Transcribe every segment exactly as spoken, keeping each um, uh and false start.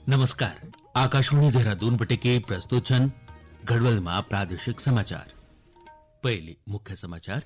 नमस्कार, आकाशवाणी देहरादून बटे के प्रस्तुत छन गढ़वाल मा प्रादेशिक समाचार। पहली मुख्य समाचार,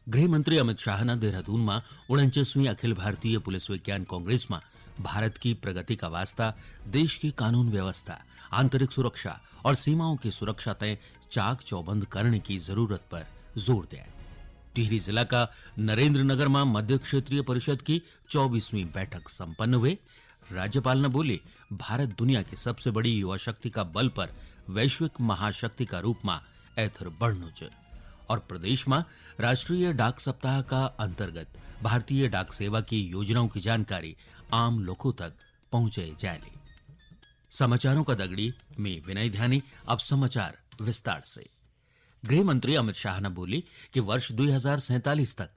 गृह मंत्री अमित शाह ना देहरादून मा उनचासवीं अखिल भारतीय पुलिस विज्ञान कांग्रेस मा भारत की प्रगति का वास्ता देश की कानून व्यवस्था, आंतरिक सुरक्षा और सीमाओं की सुरक्षा तय चाक चौबंद करने की जरूरत पर जोर दिया। टिहरी जिला का नरेंद्र नगर मा मध्य क्षेत्रीय परिषद की चौबीसवीं बैठक संपन्न हुए। राज्यपाल ने बोली, भारत दुनिया की सबसे बड़ी युवा शक्ति का बल पर वैश्विक महाशक्ति का रूप मा एथर बढ़नु च। और प्रदेश मा राष्ट्रीय डाक सप्ताह का अंतर्गत भारतीय डाक सेवा की योजनाओं की जानकारी आम लोगों तक पहुंचे जाए। समाचारों का दगड़ी में विनय ध्यानी। अब समाचार विस्तार से। गृह मंत्री अमित शाह ने बोली कि वर्ष दो हज़ार सैंतालीस तक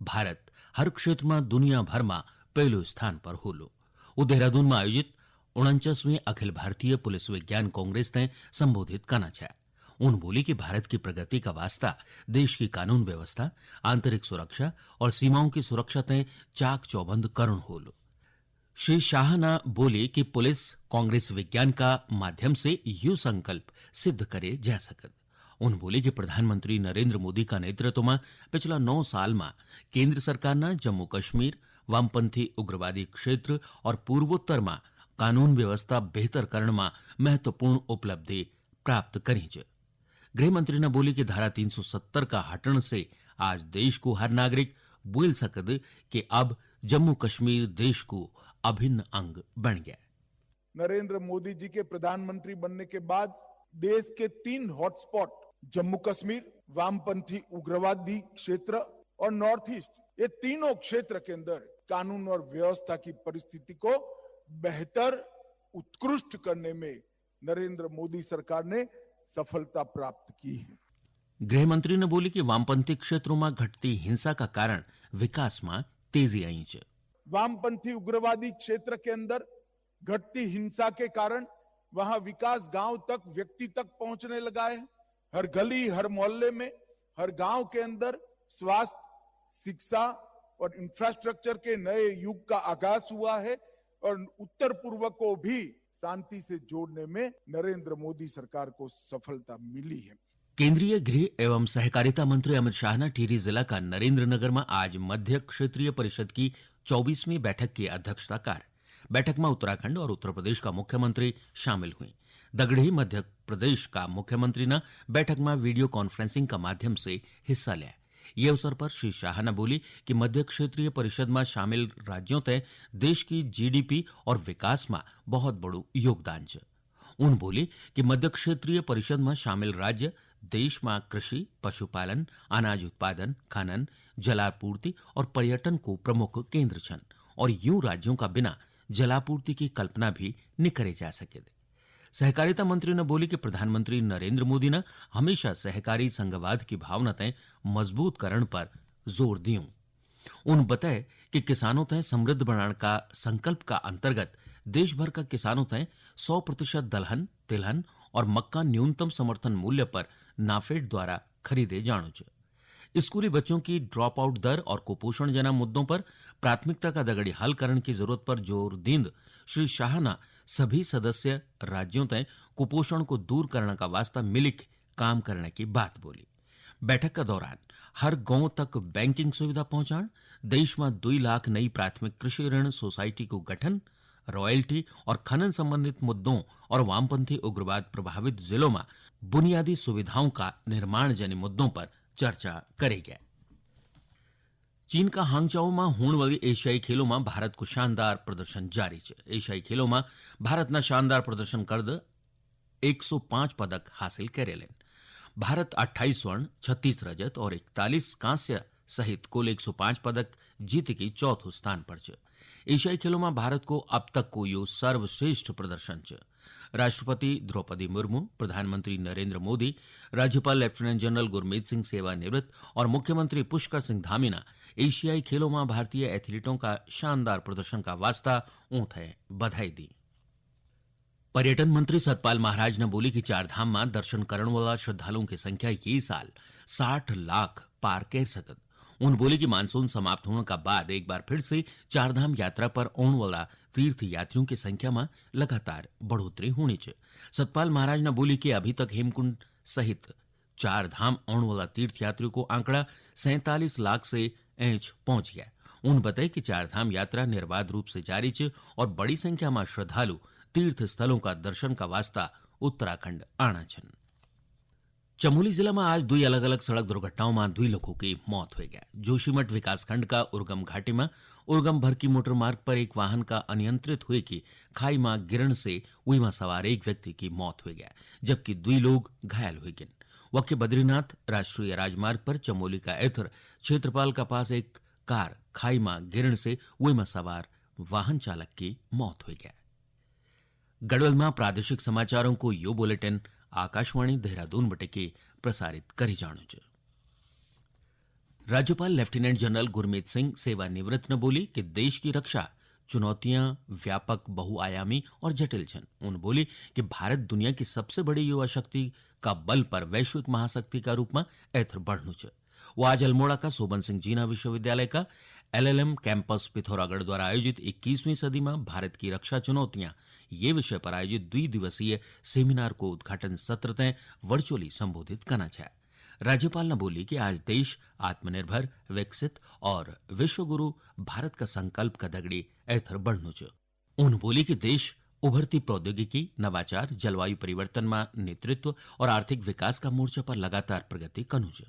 भारत हर क्षेत्र में दुनिया भर में पहले स्थान पर होलो। वो देहरादून में आयोजित उनचासवीं अखिल भारतीय पुलिस विज्ञान कांग्रेस ने संबोधित करना चाहे। उन बोली कि भारत की प्रगति का वास्ता देश की कानून व्यवस्था, आंतरिक सुरक्षा और सीमाओं की सुरक्षा तय चाक चौबंद करण होलो। श्री शाह ना बोले कि पुलिस कांग्रेस विज्ञान का माध्यम से यू संकल्प सिद्ध करे जा सकत। उन बोले कि प्रधानमंत्री नरेंद्र मोदी का नेतृत्व में पिछला नौ साल में केंद्र सरकार ना जम्मू कश्मीर, वामपंथी उग्रवादी क्षेत्र और पूर्वोत्तर में कानून व्यवस्था बेहतर करण में महत्वपूर्ण उपलब्धि प्राप्त करी च। गृह मंत्री ने बोली कि धारा तीन सौ सत्तर का हटण से आज देश को हर नागरिक बोल सकद कि अब जम्मू कश्मीर देश को अभिन्न अंग बन गया। नरेंद्र मोदी जी के प्रधानमंत्री बनने के बाद देश के तीन हॉटस्पॉट, जम्मू कश्मीर, वामपंथी उग्रवादी क्षेत्र और नॉर्थ ईस्ट, ये तीनों क्षेत्र के अंदर कानून और व्यवस्था की परिस्थिति को बेहतर, उत्कृष्ट करने में नरेंद्र मोदी सरकार ने सफलता प्राप्त की है। गृह मंत्री ने बोली कि वामपंथी क्षेत्रों में घटती हिंसा का कारण विकास में तेजी आई च। वामपंथी उग्रवादी क्षेत्र के अंदर घटती हिंसा के कारण वहां विकास गांव तक, व्यक्ति तक पहुंचने लगा है। हर गली, हर मोहल्ले में, हर गांव के अंदर स्वास्थ्य, शिक्षा और इंफ्रास्ट्रक्चर के नए युग का आगाज हुआ है और उत्तर पूर्व को भी शांति से जोड़ने में नरेंद्र मोदी सरकार को सफलता मिली है। केंद्रीय गृह एवं सहकारिता मंत्री अमित शाह ने टिहरी जिला का नरेंद्र नगर में आज मध्य क्षेत्रीय परिषद की चौबीसवीं बैठक की अध्यक्षता कर। बैठक में उत्तराखंड और उत्तर प्रदेश का मुख्यमंत्री शामिल हुए। दगड़ी मध्य प्रदेश का मुख्यमंत्री ने बैठक में वीडियो कॉन्फ्रेंसिंग का माध्यम से हिस्सा लिया। ये अवसर पर श्री शाह ने बोली कि मध्य क्षेत्रीय परिषद में शामिल राज्यों तय देश की जीडीपी और विकास में बहुत बड़ो योगदान च। उन बोली कि मध्य क्षेत्रीय परिषद में शामिल राज्य देश में कृषि, पशुपालन, अनाज उत्पादन, खनन, जलापूर्ति और पर्यटन को प्रमुख केंद्र छन और यूं राज्यों का बिना जलापूर्ति की कल्पना भी नहीं करे जा सके। सहकारिता मंत्री ने बोली कि प्रधानमंत्री नरेंद्र मोदी ने हमेशा सहकारी संघवाद की भावना तय मजबूत करण पर जोर दियूं। उन बताए कि किसानों तय समृद्ध बनाने का संकल्प का अंतर्गत देश भर का किसानों तय सौ प्रतिशत दलहन, तिलहन और मक्का न्यूनतम समर्थन मूल्य पर नाफेड द्वारा खरीदे जाणो च। स्कूली बच्चों की ड्रॉप आउट दर और कुपोषण जैना मुद्दों पर प्राथमिकता का दगड़ी हल करण की जरूरत पर जोर दींद श्री शाह ना सभी सदस्य राज्यों तय कुपोषण को दूर करण का वास्ता मिलिक काम करने की बात बोली। बैठक का दौरान हर गांव तक बैंकिंग सुविधा पहुंचाण, देश में दुई लाख नई प्राथमिक कृषि ऋण सोसाइटी को गठन, रॉयल्टी और खनन संबंधित मुद्दों और वामपंथी उग्रवाद प्रभावित जिलों में बुनियादी सुविधाओं का निर्माण जैसे मुद्दों पर चर्चा करेगा। चीन का हांगचाओ में होण वाली एशियाई खेलों में भारत को शानदार प्रदर्शन जारी च। एशियाई खेलों में भारत ने शानदार प्रदर्शन कर द एक सौ पाँच पदक हासिल करे लेन। भारत अट्ठाईस स्वर्ण, छत्तीस रजत और इकतालीस कांस्य सहित कुल एक सौ पाँच पदक जीत के चौथो स्थान पर च। एशियाई खेलों में भारत को अब तक को यो सर्वश्रेष्ठ प्रदर्शन च। राष्ट्रपति द्रौपदी मुर्मू, प्रधानमंत्री नरेंद्र मोदी, राज्यपाल लेफ्टिनेंट जनरल गुरमीत सिंह सेवानिवृत्त और मुख्यमंत्री पुष्कर सिंह धामी ना एशियाई खेलों में भारतीय एथलीटों का शानदार प्रदर्शन का वास्ता ऊंथे बधाई दी। पर्यटन मंत्री सतपाल महाराज ने बोली कि चार धाम में दर्शन करण वाला श्रद्धालुओं की संख्या ये साल साठ लाख पार कर सकत। उन बोली कि मानसून समाप्त होने का बाद एक बार फिर से चारधाम यात्रा पर आने वाला तीर्थ यात्रियों की संख्या में लगातार बढ़ोतरी होनी च। सतपाल महाराज ने बोली कि अभी तक हेमकुंड सहित चार धाम आने वाला तीर्थयात्रियों को आंकड़ा सैंतालीस लाख से एंच पहुंच गया। उन बताए कि चार धाम यात्रा निर्बाध रूप से जारी च और बड़ी संख्या में श्रद्धालु तीर्थ स्थलों का दर्शन का वास्ता उत्तराखंड आना छन। चमोली जिला में आज दुई अलग-अलग सड़क दुर्घटनाओं में दुई लोगों की मौत हुई गया। जोशीमठ विकासखंड का उर्गम घाटी में उर्गम भरकी मोटर मार्ग पर एक वाहन का अनियंत्रित हुए की खाई में गिरण से उई में सवार एक व्यक्ति की मौत हुई गया, जबकि दुई लोग घायल हुए गए। वक्के बद्रीनाथ राष्ट्रीय राजमार्ग पर चमोली का एथर क्षेत्रपाल का पास एक कार खाई में गिरण से उई में सवार वाहन चालक की मौत हुई गया। गढ़वाल में प्रादेशिक समाचारों को यो बुलेटिन आकाशवाणी देहरादून बटे के प्रसारित करी जाणु च। राज्यपाल लेफ्टिनेंट जनरल गुरमीत सिंह सेवानिवृत्त ने बोली कि देश की रक्षा चुनौतियां व्यापक, बहुआयामी और जटिल छन। उन बोली कि भारत दुनिया की सबसे बड़ी युवा शक्ति का बल पर वैश्विक महाशक्ति का रूप में एथर बढ़नु च। वो आज अल्मोड़ा का सोबन सिंह जीना विश्वविद्यालय का एलएलएम कैंपस पिथौरागढ़ द्वारा आयोजित इक्कीसवीं सदी में भारत की रक्षा चुनौतियां ये विषय पर आयोजित द्वि दिवसीय सेमिनार को उद्घाटन सत्र तय वर्चुअली संबोधित करना चाहे। राज्यपाल ने बोली कि आज देश आत्मनिर्भर, विकसित और विश्वगुरु भारत का संकल्प का दगड़ी एथर बढ़नु च। उन बोली कि देश उभरती प्रौद्योगिकी, नवाचार, जलवायु परिवर्तन में नेतृत्व और आर्थिक विकास का मोर्चा पर लगातार प्रगति कनु च।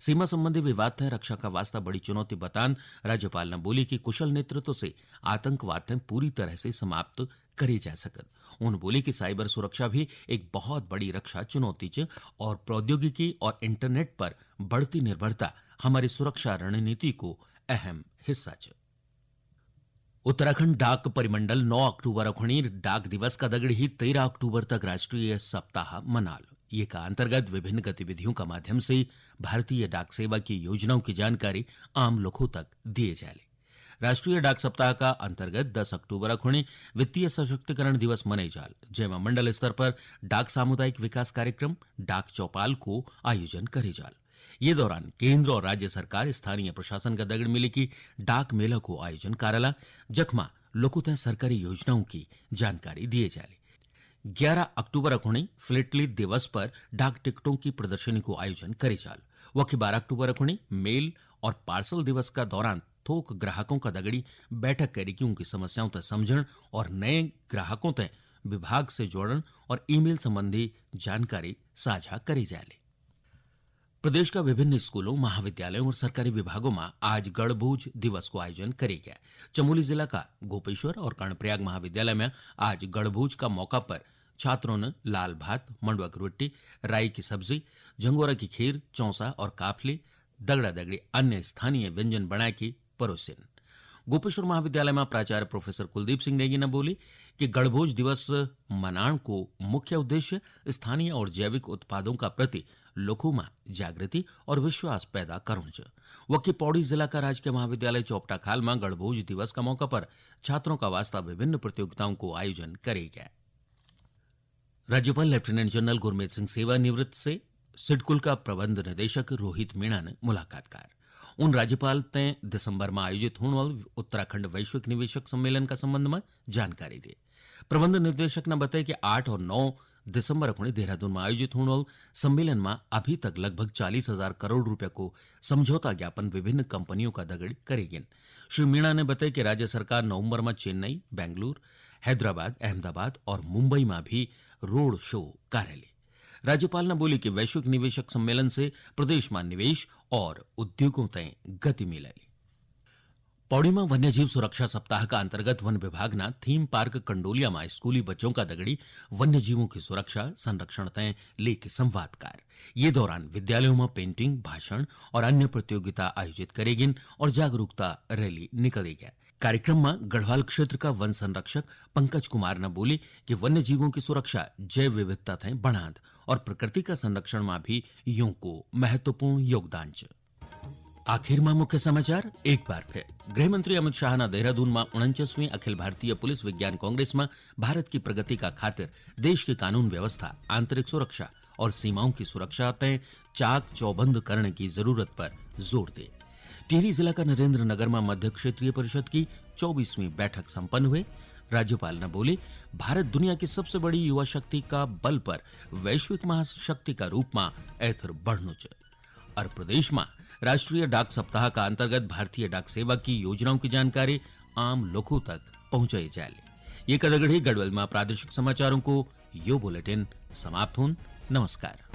सीमा संबंधी विवाद तय रक्षा का वास्ता बड़ी चुनौती बतान राज्यपाल ने बोली कि कुशल नेतृत्व से आतंकवाद तय पूरी तरह से समाप्त करी जा सकत। उन बोली कि साइबर सुरक्षा भी एक बहुत बड़ी रक्षा चुनौती च और प्रौद्योगिकी और इंटरनेट पर बढ़ती निर्भरता हमारी सुरक्षा रणनीति को अहम हिस्सा च। उत्तराखंड डाक परिमंडल नौ अक्टूबर अखुणी डाक दिवस का दगड़ी ही तेरह अक्टूबर तक राष्ट्रीय सप्ताह मनाल। ये का अंतर्गत विभिन्न गतिविधियों का माध्यम से भारतीय डाक सेवा की योजनाओं की जानकारी आम लोगों तक दिए जाले। राष्ट्रीय डाक सप्ताह का अंतर्गत दस अक्टूबर अखुणी वित्तीय सशक्तिकरण दिवस मनाई जाल, जेमा मंडल स्तर पर डाक सामुदायिक विकास कार्यक्रम, डाक चौपाल को आयोजन करे जाल। ये दौरान केंद्र और राज्य सरकार स्थानीय प्रशासन का दगड़ मिली की डाक मेला को आयोजन कारला, जखमा लोगों तक सरकारी योजनाओं की जानकारी दिए जाले। ग्यारह अक्टूबर अखुणी फिलटली दिवस पर डाक टिकटों की प्रदर्शनी को आयोजन करे जाल। वकी बारह अक्टूबर अखुणी मेल और पार्सल दिवस का दौरान थोक ग्राहकों का दगड़ी बैठक करी कि उनकी समस्याओं तक समझण और नए ग्राहकों तक विभाग से जोड़ण और ईमेल संबंधी जानकारी साझा करी जाले। प्रदेश का विभिन्न स्कूलों, महाविद्यालयों और सरकारी विभागों में आज गणभोज दिवस को आयोजन करे गया। चमोली जिला का गोपेश्वर और कर्णप्रयाग महाविद्यालय में आज गणभोज का मौका पर छात्रों ने लाल भात, मंडुआ की रोटी, राई की सब्जी, झंगोरा की खीर, चौंसा और काफली, दगड़ा दगड़ी अन्य स्थानीय व्यंजन बनाए की परोसिन। गोपेश्वर महाविद्यालय में प्राचार्य प्रोफेसर कुलदीप सिंह नेगी ने बोली कि गणभोज दिवस मनाण को मुख्य उद्देश्य स्थानीय और जैविक उत्पादों का प्रति लोगों में जागृति और विश्वास पैदा करण च। वकी पौड़ी जिला का राजकीय महाविद्यालय चौपटा खाल में गणभोज दिवस का मौका पर छात्रों का वास्ता विभिन्न प्रतियोगिताओं को आयोजन करे गया। राज्यपाल लेफ्टिनेंट जनरल गुरमीत सिंह सेवानिवृत्त से सिडकुल का प्रबंध निदेशक रोहित मीणा ने मुलाकात कार। उन राज्यपाल तय दिसंबर में आयोजित होने वाले उत्तराखंड वैश्विक निवेशक सम्मेलन का संबंध में जानकारी दी। प्रबंध निदेशक ने बताया कि आठ और नौ दिसंबर अखुणी देहरादून में आयोजित होने वाले सम्मेलन में अभी तक लगभग चालीस हजार करोड़ रुपए को समझौता ज्ञापन विभिन्न कंपनियों का दगड़ी करेगी। श्री मीणा ने बताया कि राज्य सरकार नवंबर में चेन्नई, बेंगलुरु, हैदराबाद, अहमदाबाद और मुंबई में भी रोड शो करेली। राज्यपाल ने बोली कि वैश्विक निवेशक सम्मेलन से प्रदेश में निवेश और उद्योगों तय गति मिलेली। पौड़ी में वन्यजीव सुरक्षा सप्ताह का अंतर्गत वन विभाग ना थीम पार्क कंडोलिया में स्कूली बच्चों का दगड़ी वन्यजीवों की सुरक्षा संरक्षण तय लेके संवादकार। ये दौरान विद्यालयों में पेंटिंग, भाषण और अन्य प्रतियोगिता आयोजित करेगिन और जागरूकता रैली निकलेगी। कार्यक्रम में गढ़वाल क्षेत्र का वन संरक्षक पंकज कुमार ने बोली कि वन्य जीवों की सुरक्षा जैव विविधता तय बढ़ांद और प्रकृति का संरक्षण में भी यों को महत्वपूर्ण योगदान च। आखिर में मुख्य समाचार एक बार फिर। गृह मंत्री अमित शाह ने देहरादून में उनचासवीं अखिल भारतीय पुलिस विज्ञान कांग्रेस में भारत की प्रगति का खातिर देश की कानून व्यवस्था, आंतरिक सुरक्षा और सीमाओं की सुरक्षा तय चाक चौबंद करने की जरूरत पर जोर दे। टिहरी जिला का नरेंद्र नगर में मध्य क्षेत्रीय परिषद की चौबीसवीं बैठक संपन्न हुई। राज्यपाल ने बोले, भारत दुनिया की सबसे बड़ी युवा शक्ति का बल पर वैश्विक महाशक्ति का रूप में एथर बढ़नो च। और प्रदेश में राष्ट्रीय डाक सप्ताह का अंतर्गत भारतीय डाक सेवा की योजनाओं की जानकारी आम लोगों तक पहुंचाई जाए। ये कदगढ़ी गढ़वाल में प्रादेशिक समाचारों को यो बुलेटिन समाप्त हुन। नमस्कार।